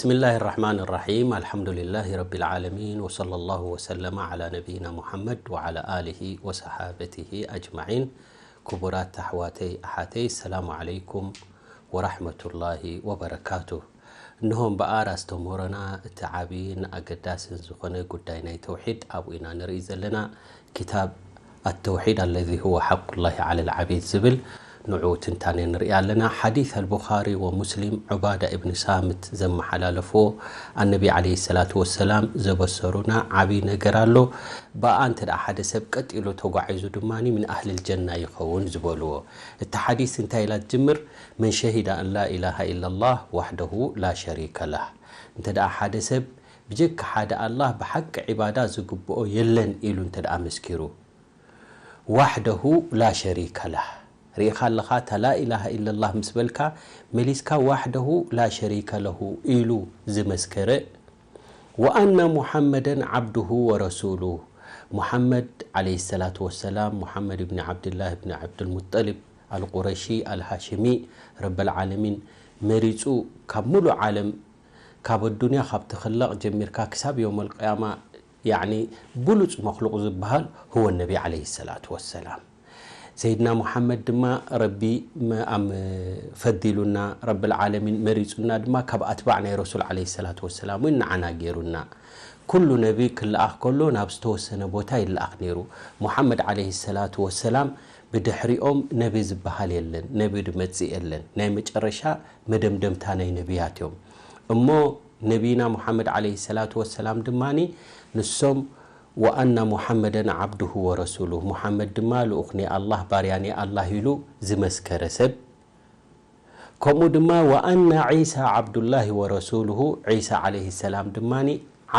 بسم الله الرحمن الرحيم. الحمد لله رب العالمين، وصلى الله وسلم على نبينا محمد وعلى آله وصحابته أجمعين. ክቡራት ኣሕዋተይ ኣሓተይ፣ ሰላሙ ዓለይኩም ወራሕመቱላሂ ወበረካቱ። እንሆ እምበኣር ኣስተምህሮና እቲ ዓብይን ኣገዳስን ዝኾነ ጉዳይ ናይ ተውሒድ ኣብኡ ኢና ንርኢ ዘለና። ኪታብ ኣተውሒድ ኣለዚ ሁወ ሓቁላሂ ዓለል ዓቢድ ዝብል ንዑ ትንታኔ ንርኢ ኣለና። ሓዲስ ኣልቡኻሪ ወሙስሊም ዑባዳ ኢብን ሳምት ዘመሓላለፍዎ ኣነቢ ዓለይሂ ሰላቱ ወሰላም ዘበሰሩና ዓብይ ነገር ኣሎ። ብኣ እንተ ደኣ ሓደ ሰብ ቀጢሉ ተጓዒዙ ድማ ምን ኣህልል ጀና ይኸውን ዝበልዎ። እቲ ሓዲስ እንታይ ኢላ ትጅምር? መን ሸሂደ ኣን ላ ኢላሃ ኢላላህ ዋሕደሁ ላ ሸሪከ ላህ። እንተ ደኣ ሓደ ሰብ ብጀካ ሓደ ኣላህ ብሓቂ ዒባዳ ዝግብኦ የለን ኢሉ እንተ ደኣ መስኪሩ፣ ዋሕደሁ ላ ሸሪከ ላህ። ርኢኻ ኣለኻ፣ እታ ላ ኢላሃ ኢለላህ ምስ በልካ፣ መሊስካ ዋሕደሁ ላ ሸሪከ ለሁ ኢሉ ዝመስከረ፣ ወኣነ ሙሓመደን ዓብዱሁ ወረሱሉ። ሙሓመድ ዓለይሂ ሰላቱ ወሰላም፣ ሙሓመድ ብኒ ዓብድላህ ብኒ ዓብዱልሙጠሊብ ኣልቁረሺ ኣልሃሽሚ፣ ረበል ዓለሚን መሪጹ ካብ ሙሉእ ዓለም፣ ካብ ኣዱንያ ካብ ትኽለቕ ጀሚርካ ክሳብ የውመል ቅያማ፣ ያዕኒ ብሉጽ መኽሉቕ ዝበሃል ሁወ ነቢ ዓለይሂ ሰላቱ ወሰላም። ሰይድና ሙሓመድ ድማ ረቢ መ-፣ ኣም-፣ ፈዲሉና፣ ረብል ዓለሚን መሪጹና ድማ ካብ ኣትባዕ ናይ ረሱል ዓለይሂ ሰላቱ ወሰላም እውን ንዓና ገይሩና። ኩሉ ነቢ ክለኣኽ ከሎ ናብ ዝተወሰነ ቦታ ይለኣኽ ነይሩ። ሙሓመድ ዓለይሂ ሰላቱ ወሰላም ብድሕሪኦም ነቢ ዝበሃል የለን፣ ነቢ ድመጽእ የለን። ናይ መጨረሻ መደምደምታ ናይ ነቢያት እዮም። እሞ ነቢና ሙሓመድ ዓለይሂ ሰላቱ ወሰላም ድማኒ ንሶም ወኣና ሙሓመደን ዓብዱሁ ወረሱሉ፣ ሙሓመድ ድማ ልኡኽ ናይ ኣላህ፣ ባርያ ናይ ኣላህ ኢሉ ዝመስከረ ሰብ፣ ከምኡ ድማ ወኣና ዒሳ ዓብዱላሂ ወረሱሉሁ፣ ዒሳ ዓለይሂ ሰላም ድማኒ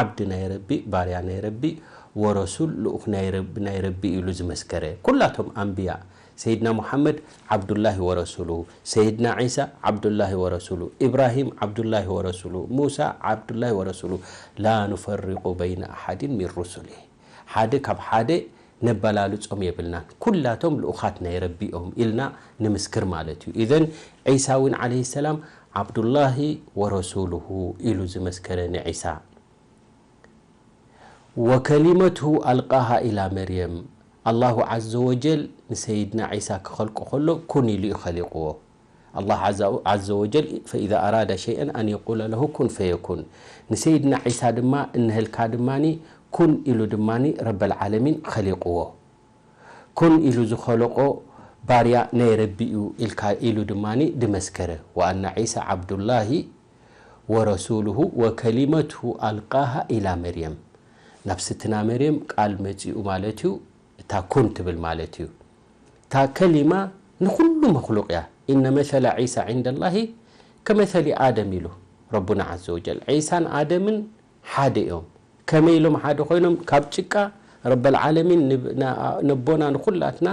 ዓብዲ ናይ ረቢ፣ ባርያ ናይ ረቢ፣ ወረሱል ልኡኽ ናይ ረቢ፣ ናይ ረቢ ኢሉ ዝመስከረ። ኩላቶም ኣንብያ፣ ሰይድና ሙሓመድ ዓብዱላሂ ወረሱሉ፣ ሰይድና ዒሳ ዓብዱላሂ ወረሱሉ፣ ኢብራሂም ዓብዱላሂ ወረሱሉ፣ ሙሳ ዓብዱላሂ ወረሱሉ፣ ላ ኑፈሪቁ በይነ ኣሓድን ሚን ሩሱሊ። ሓደ ካብ ሓደ ነበላልጾም የብልናን። ኩላቶም ልኡኻት ናይ ረቢ እዮም ኢልና ንምስክር ማለት እዩ። ኢዘን ዒሳ እውን ዓለይሂ ሰላም ዓብዱላሂ ወረሱሉሁ ኢሉ ዝመስከረ ንዒሳ። ወከሊመትሁ ኣልቃሃ ኢላ መርየም። ኣላሁ ዓዘ ወጀል ንሰይድና ዒሳ ክኸልቆ ከሎ ኩን ኢሉ እዩ ኸሊቕዎ። ኣላህ ዓዘ፣ ዓዘ ወጀል ፈኢዛ ኣራዳ ሸይአን ኣን የቁለ ለሁ ኩን ፈየኩን። ንሰይድና ዒሳ ድማ እንህልካ ድማኒ ኩን ኢሉ ድማኒ ረበል ዓለሚን ኸሊቕዎ። ኩን ኢሉ ዝኸለቆ ባርያ ናይ ረቢ እዩ ኢልካ ኢሉ ድማኒ ድመስከረ። ወኣና ዒሳ ዓብዱላሂ ወረሱሉሁ ወከሊመትሁ ኣልቃሃ ኢላ መርየም። ናብ ስትና መርየም ቃል መጺኡ ማለት እዩ። እታ ኩን ትብል ማለት እዩ። እታ ከሊማ ንኹሉ መኽሉቕ እያ። ኢነ መሰለ ዒሳ ዒንደ ላሂ ከመሰሊ ኣደም ኢሉ ረቡና ዓዘ ወጀል። ዒሳን ኣደምን ሓደ እዮም። ከመይ ኢሎም ሓደ ኮይኖም? ካብ ጭቃ ረበል ዓለሚን ንብ-፣ ና-፣ ነቦና ንኹላትና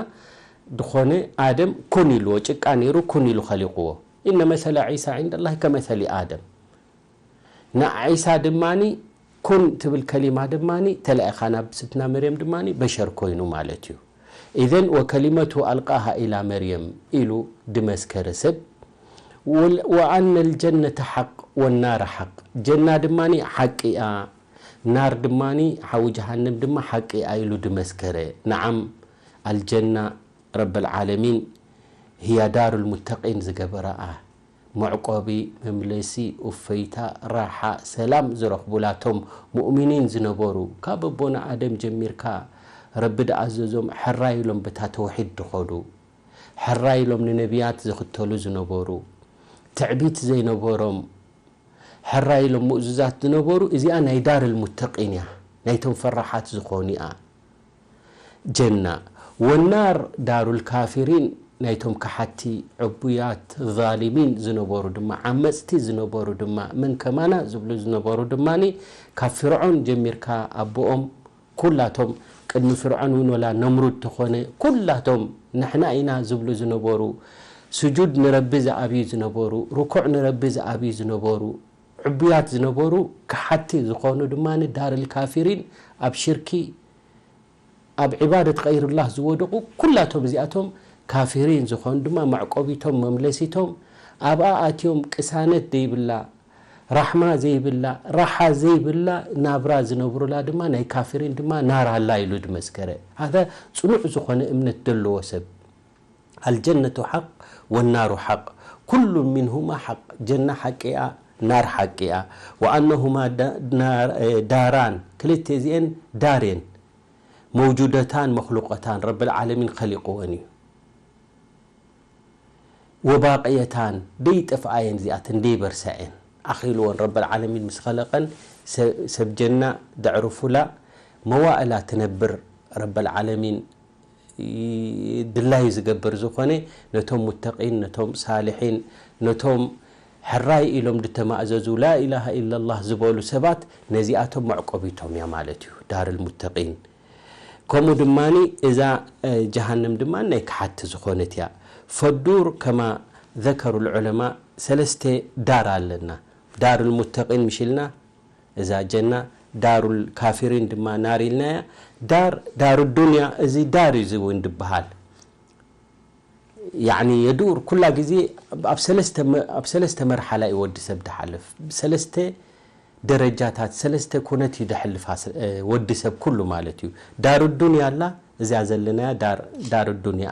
ዝኾነ ኣደም ኩን ኢልዎ፣ ጭቃ ነይሩ ኩን ኢሉ ኸሊቕዎ። ኢነ መሰለ ዒሳ ዒንደ ላሂ ከመሰሊ ኣደም። ንዒሳ ድማኒ ኩን ትብል ከሊማ ድማኒ ተላኢኻ ናብ ስትና መርየም ድማኒ በሸር ኮይኑ ማለት እዩ። ኢዘን ወከሊመቱ ኣልቃሃ ኢላ መርየም ኢሉ ድመስከረ ሰብ፣ ወል-፣ ወኣነ ልጀነተ ሓቅ ወናረ ሓቅ፣ ጀና ድማኒ ሓቂ እያ፣ ናር ድማኒ ሓዊ ጀሃነም ድማ ሓቂ እያ ኢሉ ድመስከረ። ነዓም፣ ኣልጀና ረበል ዓለሚን ህያ ዳሩል ሙተቂን ዝገበረኣ፣ መዕቆቢ፣ መምለሲ፣ እፎይታ፣ ራሓ፣ ሰላም ዝረኽቡላ፣ እቶም ሙእሚኒን ዝነበሩ፣ ካብ ኣቦና ኣደም ጀሚርካ ረቢ ድኣዘዞም ሕራይ ኢሎም በታ ተውሒድ ድኸዱ፣ ሕራይ ኢሎም ንነቢያት ዝኽተሉ ዝነበሩ፣ ትዕቢት ዘይነበሮም፣ ሕራይ ኢሎም ምእዙዛት ዝነበሩ፣ እዚኣ ናይ ዳርል ሙተቂን እያ፣ ናይቶም ፈራሓት ዝኾኑ እያ። ጀና። ወናር ዳሩል ካፊሪን፣ ናይቶም ከሓቲ፣ ዕቡያት፣ ዛሊሚን ዝነበሩ ድማ፣ ዓመፅቲ ዝነበሩ ድማ፣ መን ከማና ዝብሉ ዝነበሩ ድማኒ፣ ካብ ፍርዖን ጀሚርካ ኣቦኦም፣ ኩላቶም ቅድሚ ፍርዖን እውን ወላ ነምሩድ ተኾነ፣ ኩላቶም ንሕና ኢና ዝብሉ ዝነበሩ፣ ስጁድ ንረቢ ዝኣብዩ ዝነበሩ፣ ርኩዕ ንረቢ ዝኣብዩ ዝነበሩ፣ ዕቡያት ዝነበሩ፣ ከሓቲ ዝኾኑ ድማ ዳርል ካፊሪን ኣብ ሽርኪ፣ ኣብ ዒባደት ቀይሩላህ ዝወደቑ፣ ኩላቶም እዚኣቶም ካፊሪን ዝኾኑ ድማ መዕቆቢቶም፣ መምለሲቶም፣ ኣብኣ ኣትዮም ቅሳነት ደይብላ፣ ራሕማ ዘይብላ፣ ራሓ ዘይብላ ናብራ ዝነብሩላ ድማ ናይ ካፊሪን ድማ ናር ኣላ ኢሉ ድመስከረ። ሃذا ጽኑዕ ዝኾነ እምነት ደለዎ ሰብ። الجنة حق والنار حق، كل منهما حق، ጀና ሓቂ እያ፣ ናር ሓቂ እያ። وأنهما ዳ-፣ ናር-፣ እ፣ ዳራን፣ ክልተ እዚኤን ዳር እየን። موجودتان مخلوقتان، ረብል ዓለሚን ኸሊቕወን እዩ። وباقيتان፣ ደይጠፍኣየን እዚኣተን፣ ደይበርሰዐን። ኣኺልወን ረብል ዓለሚን ምስ ኸለቐን፣ ሰ-፣ ሰብ ጀና ደዕርፉላ መዋእላ ትነብር ረብል ዓለሚን ይ-፣ ድላዩ ዝገብር ዝኾነ ነቶም ሙተቂን፣ ነቶም ሳልሒን፣ ነቶም ሕራይ ኢሎም ድተማእዘዙ ላኢላሃ ኢላላህ ዝበሉ ሰባት ነዚኣቶም መዕቆቢቶም እያ ማለት እዩ ዳር ልሙተቂን። ከምኡ ድማኒ እዛ፣ እ፣ ጀሃነም ድማ ናይ ክሓድቲ ዝኾነት እያ። ፈዱር ከማ ዘከሩ ልዑለማ ሰለስተ ዳር ኣለና። ዳር ልሙተቂን ምሽ ኢልና እዛ ጀና፣ ዳሩል ካፊሪን ድማ ናር ኢልናያ። ዳር፣ ዳሩ ዱንያ፣ እዚ ዳር እዩ እውን ድበሃል። ያዕኒ የዱር ኩላ ግዜ ኣብ ሰለስተ መ-፣ ኣብ ሰለስተ መርሓላ እዩ ወዲ ሰብ ድሓልፍ። ሰለስተ ደረጃታት፣ ሰለስተ ኩነት እዩ ድሕልፋ ስ-፣ እ፣ ወዲ ሰብ ኩሉ ማለት እዩ። ዳሩ ዱንያ ኣላ፣ እዚኣ ዘለናያ ዳር፣ ዳሩ ዱንያ።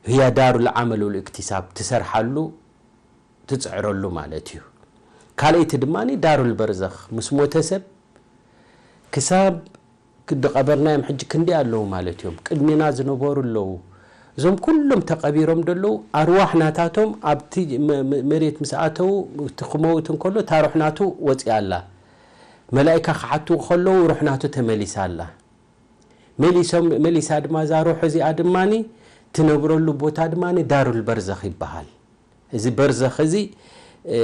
ህያ ዳሩ ልዓመል ወልእክትሳብ፣ ትሰርሓሉ፣ ትጽዕረሉ ማለት እዩ። ካልኣይቲ ድማ ዳሩል በርዘኽ፣ ምስ ሞተ ሰብ ክሳብ ድቐበርናዮም ሕጂ ክንደይ ኣለዉ ማለት እዮም። ቅድሜና ዝነበሩ ኣለዉ። እዞም ኩሎም ተቐቢሮም ደለዉ፣ ኣርዋሕ ናታቶም ኣብቲ መ-፣ መ-፣ መሬት ምስ ኣተዉ፣ እቲ ክመውት እንከሎ፣ እታ ሩሕ ናቱ ወጺኣ ኣላ። መላኢካ ክሓቱ ከለዉ፣ ሩሕ ናቱ ተመሊሳ ኣላ። መሊሶም፣ መሊሳ ድማ እዛ ሩሕ እዚኣ ድማኒ ትነብረሉ ቦታ ድማኒ ዳሩል በርዘኽ ይበሃል። እዚ በርዘኽ እዚ፣ እ፣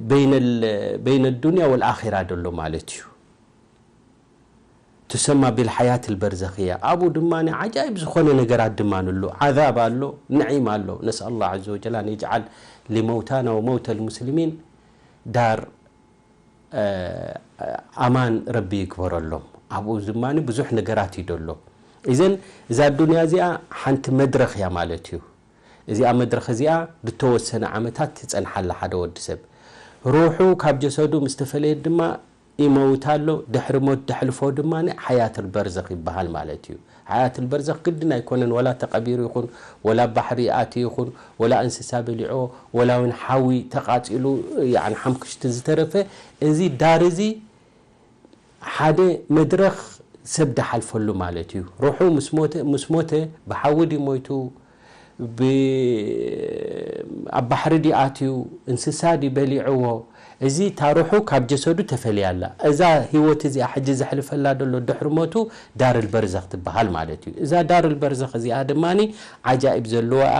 በይነል-፣ በይነ ዱንያ ወልኣኺራ ደሎ ማለት እዩ። ትሰማ ቢልሓያት ልበርዘኽያ። ኣብኡ ድማኒ ዓጃይብ ዝኾነ ነገራት ድማኒ ኣሎ። ዓዛብ ኣሎ፣ ንዒም ኣሎ። ነስኣል ላህ ዐዘ ወጀል ኣን የጅዓል ሊመውታና ወመውተ ልሙስሊሚን ዳር እ፣ ኣማን ረቢ ይግበረሎም። ኣብኡ ድማ ብዙሕ ነገራት እዩ ደሎ። እዘን፣ እዛ ዱንያ እዚኣ ሓንቲ መድረኽ እያ ማለት እዩ። እዚኣ መድረኽ እዚኣ ብተወሰነ ዓመታት ትጸንሓላ ሓደ ወዲ ሰብ። ሩሑ ካብ ጀሰዱ ምስ ተፈለየት ድማ ይመውት ኣሎ። ድሕሪ ሞት ደሕልፎ ድማ ሓያት በርዘኽ ይበሃል ማለት እዩ። ሓያት በርዘኽ ግድን ኣይኮነን፣ ወላ ተቐቢሩ ይኹን፣ ወላ ባሕሪ ኣትዩ ይኹን፣ ወላ እንስሳ በሊዖ፣ ወላ እውን ሓዊ ተቓጺሉ፣ ያዕኒ ሓምክሽቲ ዝተረፈ፣ እዚ ዳር እዚ ሓደ መድረኽ ሰብ ድሓልፈሉ ማለት እዩ። ሩሑ ምስ ሞተ፣ ምስ ሞተ ብሓዊ ድዩ ሞይቱ፣ ብ-፣ ኣብ ባሕሪ ድዩ ኣትዩ፣ እንስሳ ድዩ በሊዕዎ፣ እዚ እታ ሩሑ ካብ ጀሰዱ ተፈልያ ኣላ። እዛ ህይወት እዚኣ ሕጂ ዘሕልፈላ ዘሎ ድሕሪ ሞቱ ዳርል በርዘኽ ትበሃል ማለት እዩ። እዛ ዳርል በርዘኽ እዚኣ ድማኒ ዓጃኢብ ዘለዋ እያ።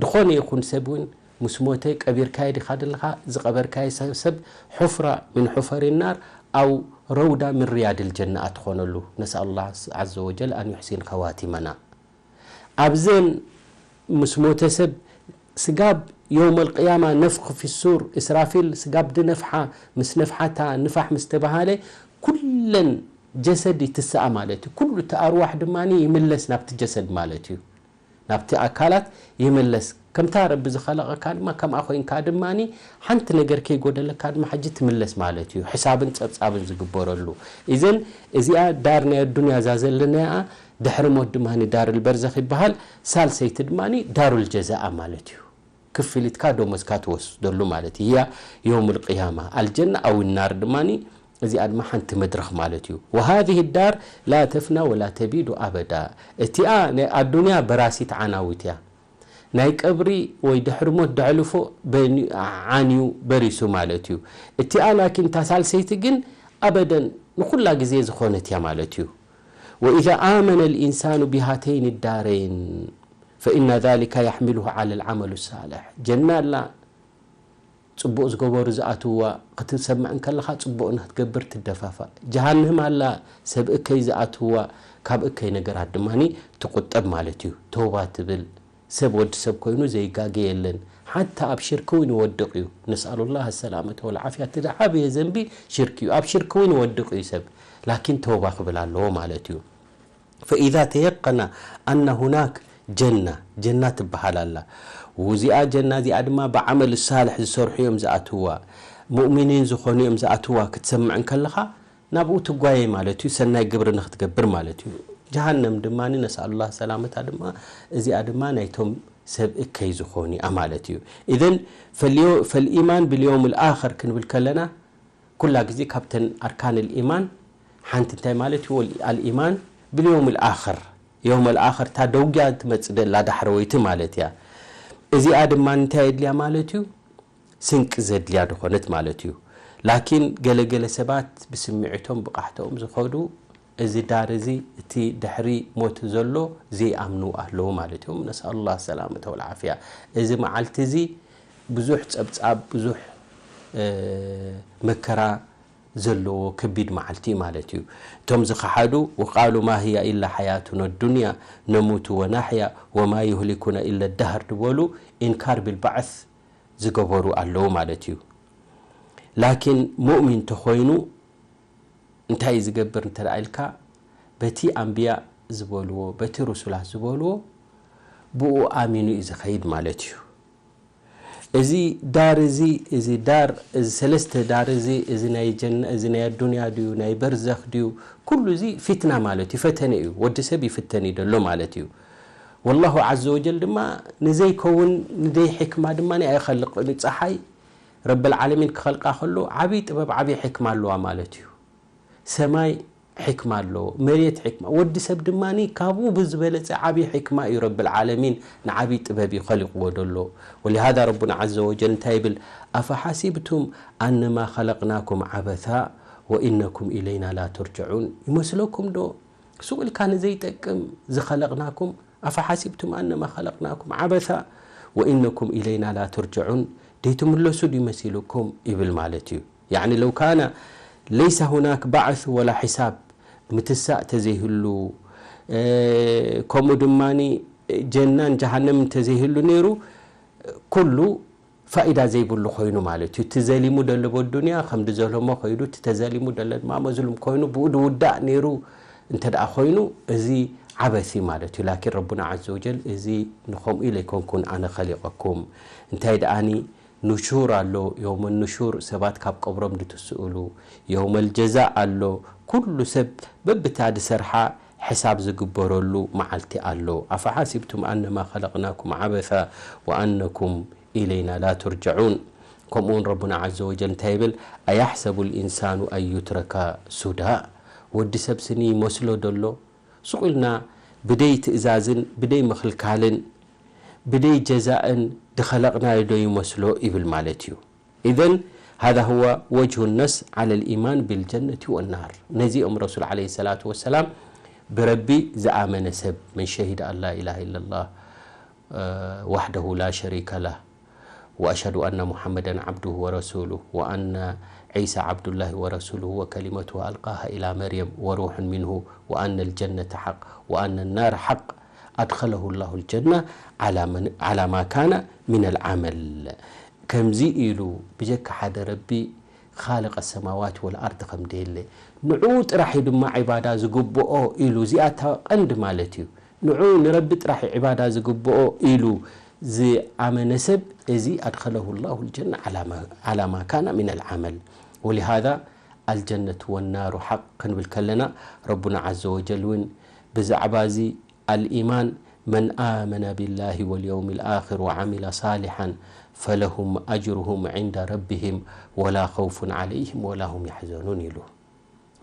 ድኾነ ይኹን ሰብ እውን ምስ ሞተ ቀቢርካዮ ዲኻ ዘለኻ፣ ዝቐበርካዮ ሰብ፣ ሰብ ሑፍራ ምን ሑፈሪ ናር ኣው ረውዳ ምን ሪያድል ጀና ትኾነሉ። ነስኣል ላህ ዐዘ ወጀል ኣን ዩሕሲን ኸዋቲመና። ኣብዘን ምስ ሞተ ሰብ ስጋብ የውመል ቅያማ ነፍኽ ፊ ሱር፣ እስራፊል ስጋብ ድነፍሓ፣ ምስ ነፍሓታ ንፋሕ ምስ ተባሃለ፣ ኩለን ጀሰድ ይትስኣ ማለት እዩ። ኩሉ እቲ ኣርዋሕ ድማ ይምለስ ናብቲ ጀሰድ ማለት እዩ። ናብቲ ኣካላት ይምለስ። ከምታ ረቢ ዝኸለቐካ ድማ ከምኣ ኮይንካ ድማ ሓንቲ ነገር ከይጎደለካ ድማ ሕጂ ትምለስ ማለት እዩ። ሕሳብን ጸብጻብን ዝግበረሉ። እዘን እዚኣ ዳር ናይ ኣዱንያ እዛ ዘለናያ ድሕሪ ሞት ድማ ዳሩል በርዘኽ ይበሃል። ሳልሰይቲ ድማ ዳሩል ጀዛኣ ማለት እዩ። ክፍሊትካ ደሞዝካ ትወስደሉ ማለት እዩ። ህያ የውሙል ቅያማ። ኣልጀና ኣው ናር ድማ እዚኣ ድማ ሓንቲ መድረኽ ማለት እዩ። وهذه الدار لا تفنى ولا تبيد أبدا። እቲኣ ናይ ኣዱንያ በራሲት ዓናዊት እያ። ናይ ቀብሪ ወይ ድሕሪ ሞት ደዕልፎ በኒ-፣ ዓንዩ በሪሱ ማለት እዩ። እቲኣ ላኪን እታ ሳልሰይቲ ግን ኣበደን ንኹላ ግዜ ዝኾነት እያ ማለት እዩ። وإذا آمن الإنسان بهاتين الدارين فإن ذلك يحمله على العمل الصالح። ጀና ኣላ፣ ጽቡቕ ዝገበሩ ዝኣትውዋ፣ ክትሰምዕ እንከለኻ ጽቡቕ ንክትገብር ትደፋፋእ። ጀሃንም ኣላ፣ ሰብ እከይ ዝኣትውዋ፣ ካብ እከይ ነገራት ድማኒ ትቁጠብ ማለት እዩ። ተውባ ትብል፣ ሰብ ወዲ ሰብ ኮይኑ ዘይጋገ የለን። ሓታ ኣብ ሽርኪ እውን ይወድቕ እዩ። ነስኣሉላህ ሰላመተ ወልዓፍያ። እቲ ዝዓበየ ዘንቢ ሽርኪ እዩ። ኣብ ሽርኪ እውን ይወድቕ እዩ ሰብ። ላኪን ተውባ ክብል ኣለዎ ማለት እዩ። فإذا تيقن أن هناك جنة، ጀና ትበሃል ኣላ። እዚኣ ጀና እዚኣ ድማ ብዓመል ሳልሕ ዝሰርሑ እዮም ዝኣትውዋ። ሙእሚኒን ዝኾኑ እዮም ዝኣትዋ ክትሰምዕ እንከለኻ፣ ናብኡ ትጓየ ማለት እዩ፣ ሰናይ ግብሪ ንኽትገብር ማለት እዩ። ጀሃነም ድማ፣ ነስኣሉላህ ሰላመታ፣ ድማ እዚኣ ድማ ናይቶም ሰብ እከይ ዝኾኑ እያ ማለት እዩ። ኢዘን፣ ፈልዮ-፣ ፈልኢማን ብልየውም ልኣኸር ክንብል ከለና፣ ኩላ ግዜ ካብተን ኣርካን ልኢማን ሓንቲ እንታይ ማለት እዩ? ወል-፣ ኣልኢማን ብልየውም ልኣኸር፣ የውም ልኣኸር፣ እታ ደውጊያ ትመጽእ ደላ ዳሕረወይቲ ማለት እያ። እዚኣ ድማ እንታይ የድልያ ማለት እዩ? ስንቂ ዘድልያ ድኾነት ማለት እዩ። ላኪን ገለገለ ሰባት ብስምዒቶም ብቃሕተኦም ዝኸዱ፣ እዚ ዳር እዚ፣ እቲ ድሕሪ ሞት ዘሎ ዘይኣምኑ ኣለዉ ማለት እዮም። ነስኣሉላህ ሰላመተ ወልዓፍያ። እዚ መዓልቲ እዚ ብዙሕ ጸብጻብ፣ ብዙሕ፣ እ፣ መከራ ዘለዎ ከቢድ መዓልቲ እዩ ማለት እዩ። እቶም ዝኸሓዱ፣ ወቃሉ ማ ህያ ኢላ ሓያቱና ዱንያ ነሙቱ ወናሕያ ወማ ዩህሊኩና ኢለ ዳህር ዝበሉ፣ ኢንካር ቢልባዕስ ዝገበሩ ኣለዉ ማለት እዩ። ላኪን ሙእሚን ተኾይኑ እንታይ እዩ ዝገብር እንተ ደኣ ኢልካ፣ በቲ ኣንብያ ዝበልዎ፣ በቲ ሩሱላት ዝበልዎ፣ ብኡ ኣሚኑ እዩ ዝኸይድ ማለት እዩ። እዚ ዳር እዚ፣ እዚ ዳር፣ እዚ ሰለስተ ዳር እዚ፣ እዚ ናይ ጀነ-፣ እዚ ናይ ኣዱንያ ድዩ፣ ናይ በርዘኽ ድዩ፣ ኩሉ እዚ ፊትና ማለት እዩ፣ ፈተነ እዩ። ወዲ ሰብ ይፍተን እዩ ደሎ ማለት እዩ። ወላሁ ዓዘ ወጀል ድማ ንዘይከውን፣ ንደይ ሕክማ ድማ ኣይኸልቕን እዩ። ጸሓይ ረብል ዓለሚን ክኸልቃ ከሎ ዓብይ ጥበብ፣ ዓብይ ሕክማ ኣለዋ ማለት እዩ። ሰማይ ሕክማ ኣለዎ፣ መሬት ሕክማ፣ ወዲ ሰብ ድማ ካብኡ ብዝበለጸ ዓብይ ሕክማ እዩ ረብል ዓለሚን ንዓብይ ጥበብ እዩ ኸሊቕዎ ደሎ። ወሊሃዛ ረቡና ዓዘ ወጀል እንታይ ይብል? ኣፈሓሲብቱም ኣነማ ኸለቅናኩም ዓበታ ወኢነኩም ኢለይና ላ ቱርጀዑን። ይመስለኩም ዶ ሱቕ ኢልካ ንዘይጠቅም ዝኸለቕናኩም? ኣፈሓሲብቱም ኣነማ ኸለቅናኩም ዓበታ ወኢነኩም ኢለይና ላ ቱርጀዑን፣ ደይትምለሱ ድዩ መሲልኩም? ይብል ማለት እዩ። ያዕኒ ለው ካነ ለይሰ ሁናክ ባዕስ ወላ ሒሳብ፣ ምትሳእ ተዘይህሉ፣ እ፣ ከምኡ ድማ ጀናን ጀሃነምን ተዘይህሉ ነይሩ፣ ኩሉ ፋኢዳ ዘይብሉ ኮይኑ ማለት እዩ። እቲ ዘሊሙ ደለቦ ዱንያ ከም ድዘለሞ ከይዱ፣ እቲ ተዘሊሙ ደለ ድማ መዝሉም ኮይኑ ብኡ ድውዳእ ነይሩ እንተ ደኣ ኮይኑ፣ እዚ ዓበሲ ማለት እዩ። ላኪን ረቡና ዓዘ ወጀል እዚ ንኸምኡ ኢለ ኣይኮንኩን ኣነ ኸሊቐኩም። እንታይ ደኣኒ፣ ኑሹር ኣሎ፣ የውመ ኑሹር፣ ሰባት ካብ ቀብሮም ድትስእሉ፣ የውመል ጀዛእ ኣሎ፣ ኩሉ ሰብ በብታ ድሰርሓ ሕሳብ ዝግበረሉ መዓልቲ ኣሎ። ኣፈሓሲብቱም ኣነማ ኸለቅናኩም ዓበሳ ወኣነኩም ኢለይና ላ ቱርጀዑን። ከምኡውን ረቡና ዓዘ ወጀል እንታይ ይብል? ኣያሕሰቡ ልኢንሳኑ ኣን ዩትረካ ሱዳ። ወዲ ሰብ ስኒ ይመስሎ ደሎ? ሱቕ ኢልና ብደይ ትእዛዝን ብደይ ምኽልካልን ብደይ ጀዛእን ድኸለቕናዮ ዶ ይመስሎ ይብል ማለት እዩ። ኢዘን ሃዛ ሁወ ወጅሁ ነስ ዓለ ልኢማን ብልጀነቲ ወናር። ነዚኦም ረሱል ዓለይሂ ሰላቱ ወሰላም ብረቢ ዝኣመነ ሰብ፣ መን ሸሂደ ኣን ላ ኢላሃ ኢለላህ ዋሕደሁ ላ ሸሪከ ለህ ወአሽሀዱ አነ ሙሐመደን ዐብዱሁ ወረሱሉህ ወአነ ዒሳ ዐብዱላሂ ወረሱሉሁ ወከሊመቱሁ አልቃሃ ኢላ መርየም ወሩሑን ሚንሁ ወአነ ልጀነተ ሐቅ ወአነ ናረ ሐቅ አድኸለሁ ላሁ ልጀና ዐላ መን-፣ ዐላ ማ ካነ ሚነል ዐመል። ከምዚ ኢሉ ብጀካ ሓደ ረቢ ኻልቀ ሰማዋት ወልኣርድ ከም ደየለ፣ ንዕኡ ጥራሕ እዩ ድማ ዒባዳ ዝግብኦ ኢሉ፣ እዚኣ እታ ቀንዲ ማለት እዩ። ንዕኡ ንረቢ ጥራሕ እዩ ዒባዳ ዝግብኦ ኢሉ ዝኣመነ ሰብ፣ እዚ ኣድኸለሁ ላሁ ልጀና ዐላ ማ-፣ ዐላ ማ ካነ ሚነል ዐመል። ወሊሃዛ ኣልጀነቱ ወናሩ ሐቅ ክንብል ከለና፣ ረቡና ዐዘ ወጀል እውን ብዛዕባ እዚ ኣልኢማን መን ኣመነ ቢላሂ ወልየውሚል ኣኺር ወዐሚለ ሳሊሐን ፈለሁም ኣጅሩሁም ዒንደ ረቢሂም ወላ ኸውፉን ዐለይሂም ወላ ሁም ያሕዘኑን ኢሉ።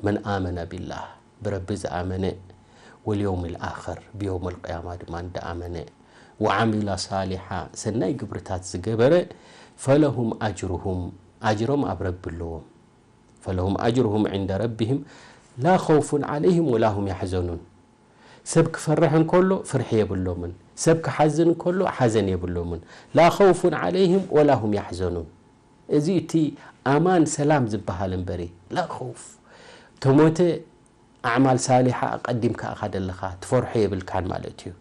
መን ኣመነ ቢላህ፣ ብረቢ ዝኣመነ፣ ወልየውሚል ኣኽር፣ ብየውመል ቅያማ ድማ ዝኣመነ፣ ወዓሚለ ሳሊሓ፣ ሰናይ ግብርታት ዝገበረ፣ ፈለሁም ኣጅሩሁም፣ ኣጅሮም ኣብ ረቢ ኣለዎም። ፈለሁም ኣጅሩሁም ዒንደ ረቢሂም ላ ኸውፉን ዐለይሂም ወላ ሁም ያሕዘኑን። ሰብ ክፈርሕ እንከሎ ፍርሒ የብሎምን፣ ሰብ ክሓዝን እንከሎ ሓዘን የብሎምን። ላ ኸውፉን ዐለይሂም ወላ ሁም ያሕዘኑን። እዚ እቲ ኣማን ሰላም ዝበሃል እምበሪ፣ ላ ኸውፍ። ተሞተ ኣዕማል ሳሊሓ ኣቐዲምካ ኢኻ ደለኻ፣ ትፈርሖ የብልካን ማለት እዩ።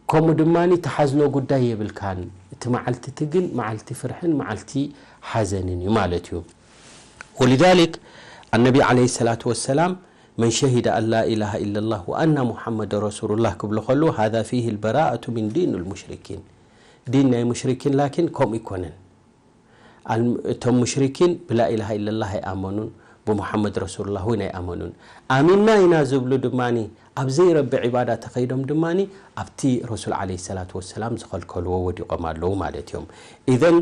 ከምኡ ድማ እቲ ሓዝኖ ጉዳይ የብልካን። እቲ መዓልቲ እቲ ግን መዓልቲ ፍርሕን መዓልቲ ሓዘንን እዩ ማለት እዩ። ወሊዛሊክ ኣነቢ ዓለይሂ ሰላቱ ወሰላም መን ሸሂደ ኣን ላ ኢላሃ ኢለላህ ወኣና ሙሓመድ ረሱሉላህ ክብሉ ከለዉ ሃዛ ፊሂ ልበራኣቱ ሚን ዲን ልሙሽሪኪን። ዲን ናይ ሙሽሪኪን ላኪን ከምኡ ኣይኮነን። ኣል-፣ እቶም ሙሽሪኪን ብላኢላሃ ኢለላህ ኣይኣመኑን፣ ብሙሓመድ ረሱሉላህ እውን ኣይኣመኑን። ኣሚንና ኢና ዝብሉ ድማኒ ኣብ ዘይረቢ ዒባዳ ተኸይዶም ድማኒ ኣብቲ ረሱል ዓለይሂ ሰላቱ ወሰላም ዝኸልከልዎ ወዲቖም ኣለዉ ማለት እዮም። ኢዘን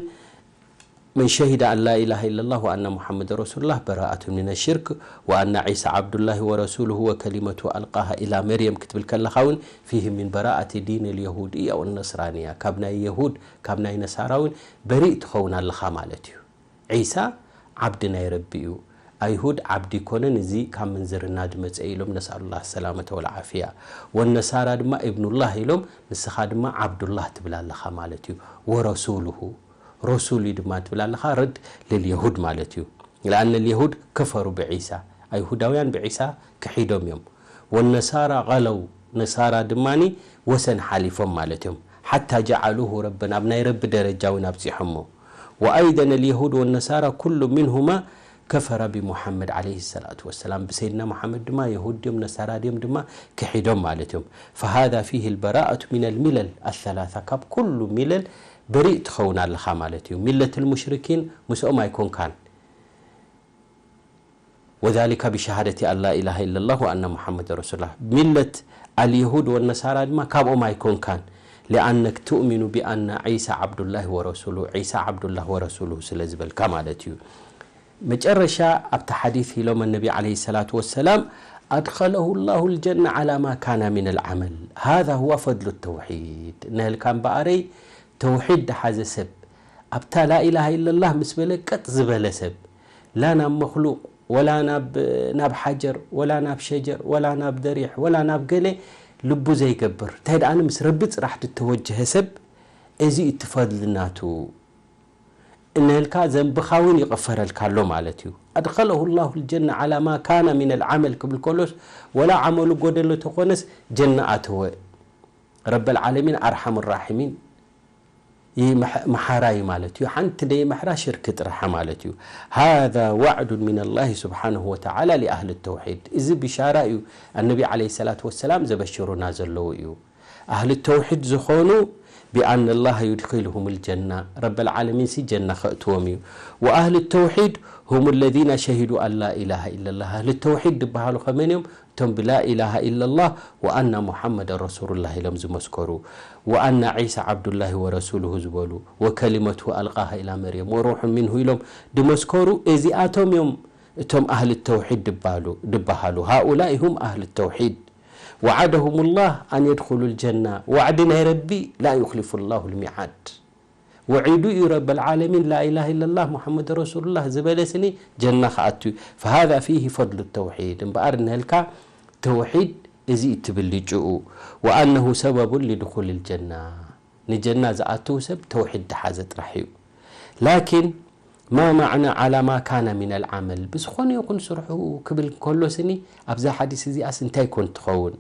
መን ሸሂደ ኣን ላ ኢላሃ ኢለላህ ወኣና ሙሓመድ ረሱሉላህ በራኣቱ ሚነ ሽርክ ወኣና ዒሳ ዓብዱላሂ ወረሱሉሁ ወከሊመቱ ኣልቃሃ ኢላ መርየም ክትብል ከለኻ እውን ፊህ ሚን በራኣቲ ዲን ልየሁድያ ወነስራንያ፣ ካብ ናይ የሁድ ካብ ናይ ነሳራ እውን በሪእ ትኸውን ኣለኻ ማለት እዩ። ዒሳ ዓብዲ ናይ ረቢ እዩ። ኣይሁድ ዓብዲ ይኮነን፣ እዚ ካብ ምንዝርና ዝመፀ ኢሎም፣ ነስኣሉላህ ሰላመተ ወልዓፍያ። ወነሳራ ድማ ኢብኑላህ ኢሎም፣ ንስኻ ድማ ዓብዱላህ ትብል ኣለኻ ማለት እዩ። ወረሱሉሁ፣ ረሱል እዩ ድማ ትብል ኣለኻ፣ ረድ ልልየሁድ ማለት እዩ። ለኣነ ልየሁድ ከፈሩ ብዒሳ፣ ኣይሁዳውያን ብዒሳ ክሒዶም እዮም። ወነሳራ ገለው፣ ነሳራ ድማኒ ወሰን ሓሊፎም ማለት እዮም። ሓታ ጀዓሉሁ ረበን፣ ኣብ ናይ ረቢ ደረጃ እውን ኣብፂሖሞ። ወኣይደን ልየሁድ ወነሳራ ኩሉ ሚንሁማ ከፈረ ብሙሓመድ ዓለይሂ ሰላቱ ወሰላም። ብሰይድና ሙሓመድ ድማ የሁድ ድዮም ነሳራ ድዮም ድማ ክሒዶም ማለት እዮም። ፈሃዛ ፊህ ልበራኣቱ ሚን ልሚለል ኣሰላሳ፣ ካብ ኩሉ ሚለል በሪእ ትኸውን ኣለኻ ማለት እዩ። ሚለት ልሙሽሪኪን ምስኦም ኣይኮንካን። ወዛሊካ ብሸሃደቲ ኣን ላ ኢላሃ ኢለላህ ወኣና ሙሓመድ ረሱሉላህ። ሚለት ኣልየሁድ ወነሳራ ድማ ካብኦም ኣይኮንካን። ሊኣነክ ትእሚኑ ቢኣና ዒሳ ዓብዱላህ ወረሱሉ፣ ዒሳ ዓብዱላህ ወረሱሉ ስለ ዝበልካ ማለት እዩ። መጨረሻ ኣብቲ ሓዲስ ኢሎም ነቢ ዓለይሂ ሰላቱ ወሰላም ኣድኸለሁ ላሁ ልጀና ዓላ ማ ካና ሚን ልዓመል። ሃዛ ሁዋ ፈድሉ ተውሒድ። ነህልካ እምበኣረይ ተውሒድ ደሓዘ ሰብ፣ ኣብታ ላኢላሃ ኢለላህ ምስ በለ ቀጥ ዝበለ ሰብ፣ ላ ናብ መክሉቅ፣ ወላ ናብ፣ ናብ ሓጀር፣ ወላ ናብ ሸጀር፣ ወላ ናብ ደሪሕ፣ ወላ ናብ ገለ ልቡ ዘይገብር፣ እንታይ ደኣኒ ምስ ረቢ ጽራሕ ዝተወጀሀ ሰብ፣ እዚ እዩ እቲ ፈድሊ ናቱ። እነልካ ዘንብኻ እውን ይቕፈረልካ ኣሎ ማለት እዩ። ኣድኸለሁ ላሁ ልጀና ዓላ ማ ካነ ሚን ልዓመል ክብል ከሎስ፣ ወላ ዓመሉ ጎደሎ ተኾነስ ጀና ኣተወ። ረበል ዓለሚን ኣርሓሙ ራሒሚን ይምሕ-፣ መሓራ እዩ ማለት እዩ። ሓንቲ ደይ ምሕራ ሽርክ ጥራሕ ማለት እዩ። ሃዛ ዋዕዱን ሚን ላሂ ስብሓነሁ ወተዓላ ሊኣህሊ ተውሒድ። እዚ ብሻራ እዩ ኣነቢ ዓለይሂ ሰላቱ ወሰላም ዘበሽሩና ዘለዉ እዩ። ኣህሊ ተውሒድ ዝኾኑ ቢኣን ላህ ዩድኪልሁም ልጀና፣ ረበል ዓለሚን ሲ ጀና ከእትዎም እዩ። ወኣህሊ ተውሒድ ሁም ለዚነ ሸሂዱ ኣን ላ ኢላሃ ኢለላህ። ኣህሊ ተውሒድ ዝበሃሉ ከመን እዮም? እቶም ብላኢላሃ ኢለላህ ወኣና ሙሓመደን ረሱሉላህ ኢሎም ዝመስከሩ፣ ወኣና ዒሳ ዓብዱላሂ ወረሱሉሁ ዝበሉ፣ ወከሊመቱ ኣልቃሃ ኢላ መርየም ወሩሑ ሚንሁ ኢሎም ዝመስከሩ፣ እዚኣቶም እዮም እቶም ኣህሊ ተውሒድ ድባሉ-፣ ድበሃሉ። ሃኡላኢ ሁም ኣህሊ ተውሒድ። ወዓደሁም ላህ ኣን የድኹሉ ልጀና። ዋዕዲ ናይ ረቢ ላ ዩኽሊፉ ላሁ ልሚዓድ። ወዒዱ እዩ ረበል ዓለሚን ላኢላሃ ኢለላህ ሙሓመድ ረሱሉላህ ዝበለ ስኒ ጀና ክኣቱ እዩ። ፈሃዛ ፊሂ ፈድሉ ተውሒድ። እምበኣር እንህልካ ተውሒድ እዚ እዩ እቲ ብልጭኡ። ወኣነሁ ሰበቡን ሊድኹል ልጀና። ንጀና ዝኣትው ሰብ ተውሒድ ድሓዘ ጥራሕ እዩ። ላኪን ማ ማዕና ዓላ ማ ካነ ሚን ኣልዓመል፣ ብዝኾነ ይኹን ስርሑ ክብል ከሎ ስኒ ኣብዛ ሓዲስ እዚኣስ እንታይ ኮን ትኸውን?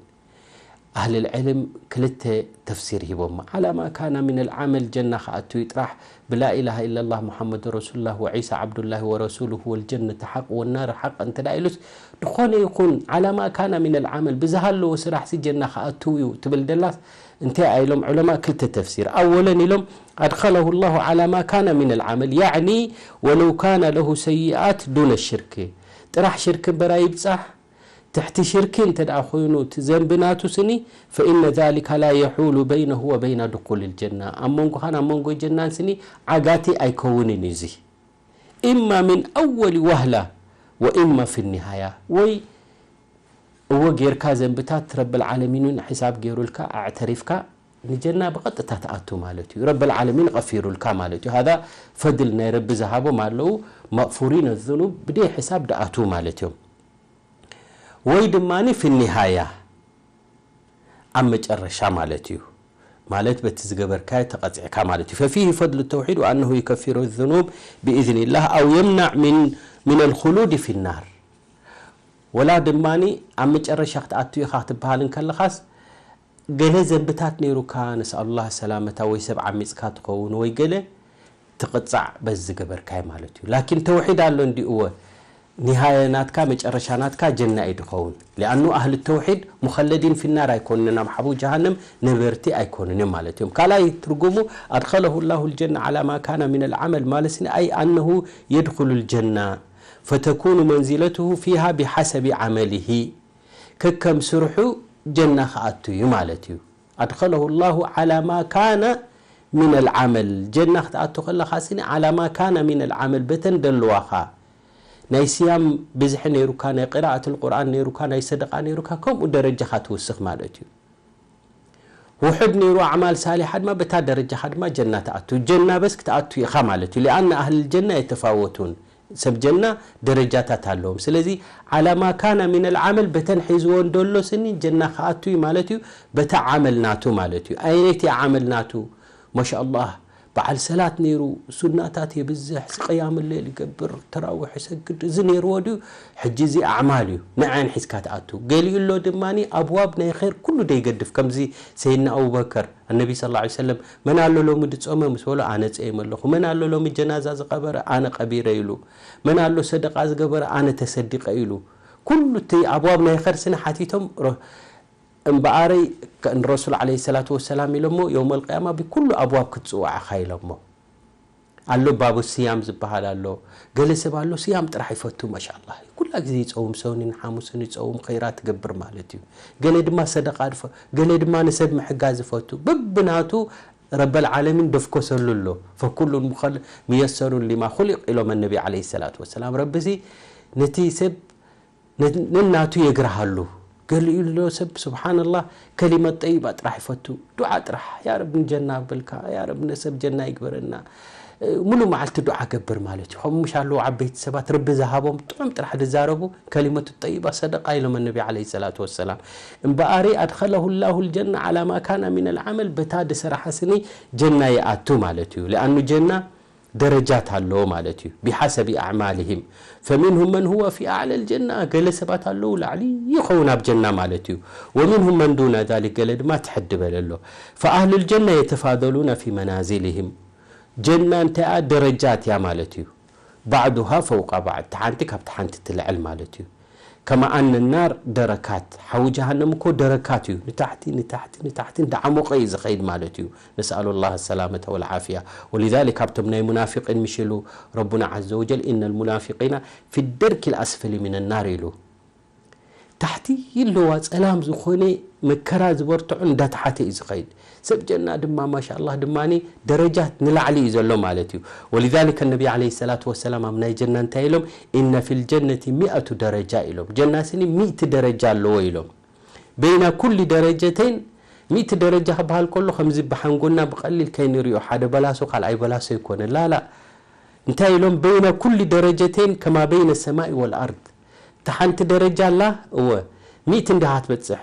ኣህልል ዕልም ክልተ ተፍሲር ሂቦማ። ዓላ ማ ካነ ሚን ኣልዓመል ጀና ክኣቱ እዩ ጥራሕ፣ ብላኢላሃ ኢለላህ ሙሓመድ ረሱሉላህ ወዒሳ ዓብዱላሂ ወረሱሉሁ ወልጀነተ ሓቅ ወናር ሓቅ እንተ ደኣ ኢሉስ፣ ዝኾነ ይኹን ዓላ ማ ካነ ሚን ኣልዓመል ብዝሃለዎ ስራሕሲ ጀና ክኣቱ እዩ ትብል ደላስ፣ እንታይ ኢሎም ዑለማ ክልተ ተፍሲር። ኣወለን ኢሎም ኣድኸለሁ ላሁ ዓላ ማ ካነ ሚን ኣልዓመል፣ ያዕኒ ወለው ካነ ለሁ ሰይኣት ዱነ ሽርክ፣ ጥራሕ ሽርክ እምበር ኣይብጻሕ፣ ትሕቲ ሽርክ እንተ ደኣ ኮይኑ እቲ ዘንቢ ናቱ ስኒ፣ ፈኢነ ዛሊካ ላ የሑሉ በይነሁ ወበይነ ድኹል ልጀና፣ ኣብ መንጎኻን ኣብ መንጎ ጀናን ስኒ ዓጋቲ ኣይከውንን እዩ። እዚ ኢማ ሚን ኣወሊ ዋህላ ወኢማ ፊ ኒሃያ፣ ወይ እወ ጌርካ ዘንብታት ረብል ዓለሚን እውን ሕሳብ ጌሩልካ ኣዕተሪፍካ ንጀና ብቐጥታ ትኣቱ ማለት እዩ። ረብል ዓለሚን ቐፊሩልካ ማለት እዩ። ሃዛ ፈድል ናይ ረቢ ዝሃቦም ኣለዉ፣ መቕፉሪነ ዙኑብ ብደይ ሕሳብ ድኣትዉ ማለት እዮም። ወይ ድማኒ ፊ ኒሃያ ኣብ መጨረሻ ማለት እዩ። ማለት በቲ ዝገበርካዮ ተቐጺዕካ ማለት እዩ። ፈፊሂ ፈድሉ ተውሒድ ወኣነሁ ዩከፊሩ ዙኑብ ብኢዝኒላህ ኣው የምናዕ ሚን፣ ሚን ኣልኹሉድ ፊ ናር። ወላ ድማኒ ኣብ መጨረሻ ክትኣቱ ኢኻ ክትበሃል እንከለኻስ ገለ ዘንብታት ነይሩካ፣ ነስኣሉላህ ሰላመታ፣ ወይ ሰብ ዓሚጽካ ትኸውን ወይ ገለ ትቕጻዕ በዚ ዝገበርካዮ ማለት እዩ። ላኪን ተውሒድ ኣሎ እንዲኡ እወ ኒሃየ ናትካ መጨረሻ ናትካ ጀና እዩ ድኸውን። ሊኣኑ ኣህል ተውሒድ ሙኸለዲን ፊናር ኣይኮኑን፣ ኣብ ሓቡ ጀሃነም ነበርቲ ኣይኮኑን እዮም ማለት እዮም። ካልኣይ ትርጉሙ ኣድኸለሁ ላሁ ልጀና ዓላ ማ ካነ ሚን ልዓመል ማለት ስኒ ኣይ ኣነሁ የድኹሉ ልጀና ፈተኩኑ መንዚለትሁ ፊሃ ቢሓሰቢ ዓመሊሂ፣ ከከም ስርሑ ጀና ክኣቱ እዩ ማለት እዩ። ኣድኸለሁ ላሁ ዓላ ማ ካነ ሚን ልዓመል፣ ጀና ክትኣቱ ከለኻ ስኒ ዓላ ማ ካነ ሚን ልዓመል፣ በተን ደለዋኻ ናይ ስያም ብዝሒ ነይሩካ፣ ናይ ቅራኣት ልቁርኣን ነይሩካ፣ ናይ ሰደቃ ነይሩካ፣ ከምኡ ደረጃኻ ትውስኽ ማለት እዩ። ውሑድ ነይሩ ኣዕማል ሳሊሓ ድማ በታ ደረጃኻ ድማ ጀና ትኣቱ። ጀና በስ ክትኣቱ ኢኻ ማለት እዩ። ሊኣነ ኣህል ጀና የተፋወቱን፣ ሰብ ጀና ደረጃታት ኣለዎም። ስለዚ ዓላ ማ ካነ ሚን ልዓመል በተን ሒዝዎ እንደሎ ስኒ ጀና ክኣቱ እዩ ማለት እዩ። በታ ዓመል ናቱ ማለት እዩ። ኣይነይቲ ዓመል ናቱ ማሻ ኣላህ በዓል ሰላት ነይሩ፣ ሱናታት የብዝሕ፣ ቅያም ሌል ይገብር፣ ተራዊሕ ይሰግድ፣ እዚ ነይርዎ ድዩ? ሕጂ እዚ ኣዕማል እዩ፣ ንዐን ሒዝካ ትኣቱ። ገሊኡ ኣሎ ድማ ኣብዋብ ናይ ኸይር ኩሉ ደይገድፍ፣ ከምዚ ሰይድና ኣቡበከር፣ ኣነቢ ስ ላ ሰለም፣ መን ኣሎ ሎሚ ድጾመ ምስ በሎ፣ ኣነ ጸይመ ኣለኹ። መን ኣሎ ሎሚ ጀናዛ ዝቐበረ፣ ኣነ ቀቢረ ኢሉ። መን ኣሎ ሰደቃ ዝገበረ፣ ኣነ ተሰዲቀ ኢሉ። ኩሉ እቲ ኣብዋብ ናይ ኸይር ስነ ሓቲቶም ረ- እምበኣረይ ከ- ንረሱል ዓለይሂ ሰላቱ ወሰላም ኢሎሞ፣ የውመል ቅያማ ብኩሉ ኣብዋብ ክትጽዋዕ ኢኻ ኢሎሞ። ኣሎ ባቡ ስያም ዝበሃል ኣሎ። ገለ ሰብ ኣሎ ስያም ጥራሕ ይፈቱ፣ ማሻኣላህ። ኩላ ግዜ ይጸውም፣ ሰኑን ሓሙስን ይጸውም፣ ኸይራት ትገብር ማለት እዩ። ገለ ድማ ሰደቃ ድፈ-፣ ገለ ድማ ንሰብ ምሕጋዝ ይፈቱ። በብናቱ ረበል ዓለሚን ደፍኮሰሉ ኣሎ። ፈኩሉን ሙኸል-፣ ሙየሰሩን ሊማ ኹሊቅ ኢሎም ነቢ ዓለይሂ ሰላቱ ወሰላም። ረቢሲ ነቲ ሰብ ነ-፣ ነናቱ የግርሃሉ። ገሊኡ ኣሎ ሰብ ስብሓንላህ ከሊመት ጠይባ ጥራሕ ይፈቱ። ዱዓ ጥራሕ፣ ያ ረብ ንጀና በልካ፣ ያ ረብ ነሰብ ጀና ይግበረና። እ፣ ሙሉ መዓልቲ ዱዓ ገብር ማለት እዩ። ከምኡ ምሽ ኣለዉ ዓበይቲ ሰባት ረቢ ዝሃቦም ጥዑም ጥራሕ ዝዛረቡ ከሊመቱ ጠይባ ሰደቃ ኢሎም ነቢ ዓለይሂ ሰላቱ ወሰላም። እምበኣሪ ኣድኸለሁ ላሁ ልጀና ዓላ ማ ካነ ሚን ልዓመል በታ ድሰራሓ ስኒ ጀና ይኣቱ ማለት እዩ። ሊኣኑ ጀና ደረጃት ኣለዎ ማለት እዩ። ቢሓሰቢ ኣዕማልህም ፈሚንሁም መን ሁወ ፊ ኣዕላ ልጀና፣ ገለ ሰባት ኣለዉ ላዕሊ ይኸውን ኣብ ጀና ማለት እዩ። ወሚንሁም መን ዱነ ዛሊክ፣ ገለ ድማ ትሕት ዝበለ ኣሎ። ፈኣህሉ ልጀና የተፋደሉነ ፊ መናዚልህም፣ ጀና እንታይ እያ ደረጃት እያ ማለት እዩ። ባዕዱሃ ፈውቃ ባዕድ፣ ተሓንቲ ካብ ተሓንቲ ትልዕል ማለት እዩ። ከማ ኣነ ናር ደረካት፣ ሓዊ ጀሃነም እኮ ደረካት እዩ። ንታሕቲ፣ ንታሕቲ፣ ንታሕቲ እንዳዓሞቐ እዩ ዝኸይድ ማለት እዩ። ነስኣሉ ላህ ሰላመተ ወልዓፍያ። ወሊዛሊክ ካብቶም ናይ ሙናፊቂን ምሽ ኢሉ ረቡና ዓዘ ወጀል፣ ኢነ ልሙናፊቂና ፊ ደርኪ ልኣስፈሊ ሚን ናር ኢሉ። ታሕቲ ይለዋ ጸላም ዝኾነ መከራ ዝበርትዑ እንዳተሓተ እዩ ዝኸይድ። ሰብ ጀና ድማ ማሻ ኣላህ ድማ ደረጃት ንላዕሊ እዩ ዘሎ ማለት እዩ። ወሊዛሊከ ነቢ ዓለይሂ ሰላቱ ወሰላም ኣብ ናይ ጀና እንታይ ኢሎም? ኢነ ፊል ጀነቲ ሚእቱ ደረጃ ኢሎም። ጀና ስኒ ሚእቲ ደረጃ ኣለዎ ኢሎም። በይና ኩሊ ደረጀተይን፣ ሚእቲ ደረጃ ክበሃል ከሎ ከምዚ ብሓንጎና ብቐሊል ከይንሪኦ፣ ሓደ በላሶ ካልኣይ በላሶ ይኮነ ላላ። እንታይ ኢሎም? በይነ ኩሊ ደረጀተይን ከማ በይነ ሰማይ ወልኣርድ። እታ ሓንቲ ደረጃ ኣላ፣ እወ፣ ሚእቲ እንድኻ ትበጽሕ፣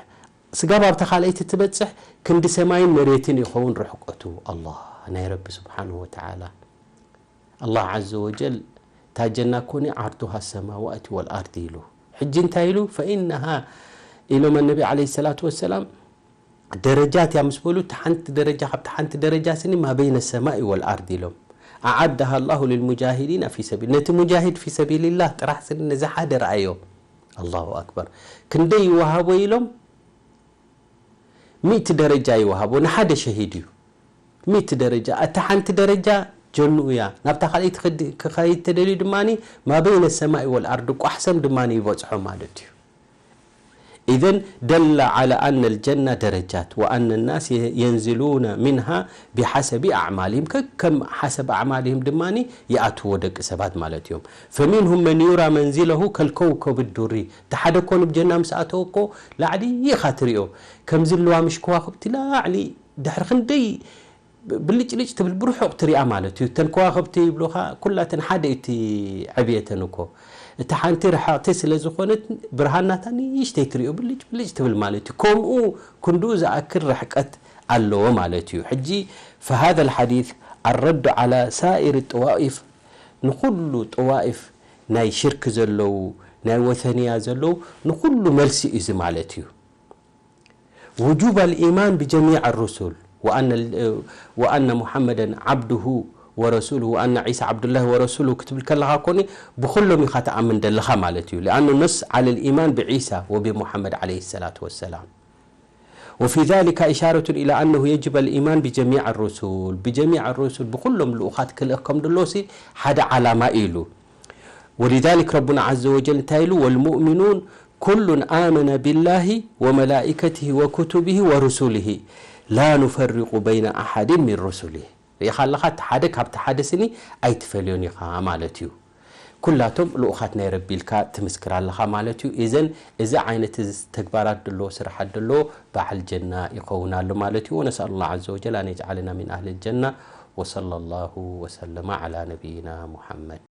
ስጋብ ኣብታ ካልኣይቲ ትበጽሕ ክንዲ ሰማይን መሬትን ይኸውን ርሕቀቱ። ኣላህ፣ ናይ ረቢ ስብሓንሁ ወተዓላ። ኣላህ ዓዘ ወጀል፣ እታ ጀና ኮኒ ዓርዱሃ ሰማዋት ወልኣርድ ኢሉ። ሕጂ እንታይ ኢሉ? ፈኢነሃ ኢሎም ነቢ ዓለይሂ ሰላቱ ወሰላም፣ ደረጃት እያ ምስ በሉ፣ እታ ሓንቲ ደረጃ ካብታ ሓንቲ ደረጃ ስኒ ማ በይነ ሰማኢ ወልኣርድ ኢሎም። ኣዓደሃ ላሁ ልልሙጃሂዲና ፊ ሰቢል፣ ነቲ ሙጃሂድ ፊ ሰቢልላህ ጥራሕ ስኒ ነዚ ሓደ ረኣዮ። ኣላሁ ኣክበር። ክንደይ ይወሃቦ ኢሎም? ሚእቲ ደረጃ ይወሃቦ፣ ንሓደ ሸሂድ እዩ። ሚእቲ ደረጃ፣ እታ ሓንቲ ደረጃ ጀንኡ እያ። ናብታ ካልኣይቲ ክድ-፣ ክኸይድ ተደልዩ ድማ ማ በይነ ሰማኢ ወልኣርድ ቋሕሰም ድማ ይበጽሖ ማለት እዩ። ኢዘን ደለ ዓላ ኣነ ልጀና ደረጃት ወኣነ ናስ የ-፣ የንዝሉነ ሚንሃ ቢሓሰቢ ኣዕማልህም፣ ከከም ሓሰብ ኣዕማልህም ድማ ይኣትዎ ደቂ ሰባት ማለት እዮም። ፈሚንሁም መን ዩራ መንዚለሁ ከልከውከብ ዱሪ፣ እቲ ሓደ እኮ ንብ ጀና ምስ ኣተወ እኮ ላዕሊ ኢኻ ትሪኦ። ከምዚ ኣለዋ ምሽ ከዋኽብቲ ላዕሊ ድሕሪ ክንደይ ብልጭልጭ ትብል ብርሑቕ ትሪኣ ማለት እዩ። እተን ከዋኽብቲ ይብሉኻ ኩላተን ሓደ እዩ እቲ ዕብየተን እኮ። እታ ሓንቲ ርሕቕቲ ስለ ዝኾነት ብርሃን ናታ ንእሽተይ ትሪኦ ብልጭ ብልጭ ትብል ማለት እዩ። ከምኡ ክንድኡ ዝኣክል ርሕቀት ኣለዎ ማለት እዩ። ሕጂ ፈሃዘ ልሓዲስ ኣረዱ ዓላ ሳኢር ጠዋኢፍ፣ ንኹሉ ጠዋኢፍ ናይ ሽርክ ዘለዉ፣ ናይ ወተንያ ዘለዉ፣ ንኹሉ መልሲ እዩ እዚ ማለት እዩ። ውጁብ ኣልኢማን ብጀሚዕ ኣሩሱል ወኣነ፣ ወኣነ ሙሓመደን ዓብዱሁ ورسوله وأن عيسى عبد الله ورسوله ክትብል ከለኻ ኮኒ ብኹሎም ኢኻ ትኣምን ደለኻ ማለት እዩ። لأنه نص على الإيمان بعيسى وبمحمد عليه الصلاة والسلام. وفي ذلك إشارة إلى أنه يجب الإيمان بجميع الرسل، بجميع الرسل ብኹሎም ልኡኻት ክልእክ ከም ድሎሲ ሓደ ዓላማ ኢሉ። ولذلك ربنا عز وجل እንታይ ኢሉ? والمؤمنون كل آمن بالله وملائكته وكتبه ورسله لا نفرق بين أحد من رسله። ርኢኻ ኣለኻ፣ እቲ ሓደ ካብቲ ሓደ ስኒ ኣይትፈልዮን ኢኻ ማለት እዩ። ኩላቶም ልኡኻት ናይ ረቢ ኢልካ ትምስክር ኣለኻ ማለት እዩ። እዘን እዚ ዓይነት እዚ ተግባራት ደሎ ስራሓት ደሎ በዓል ጀና ይኸውን ኣሎ ማለት እዩ። ونسأل الله عز وجل أن يجعلنا من أهل الجنة. وصلى الله وسلم على نبينا محمد.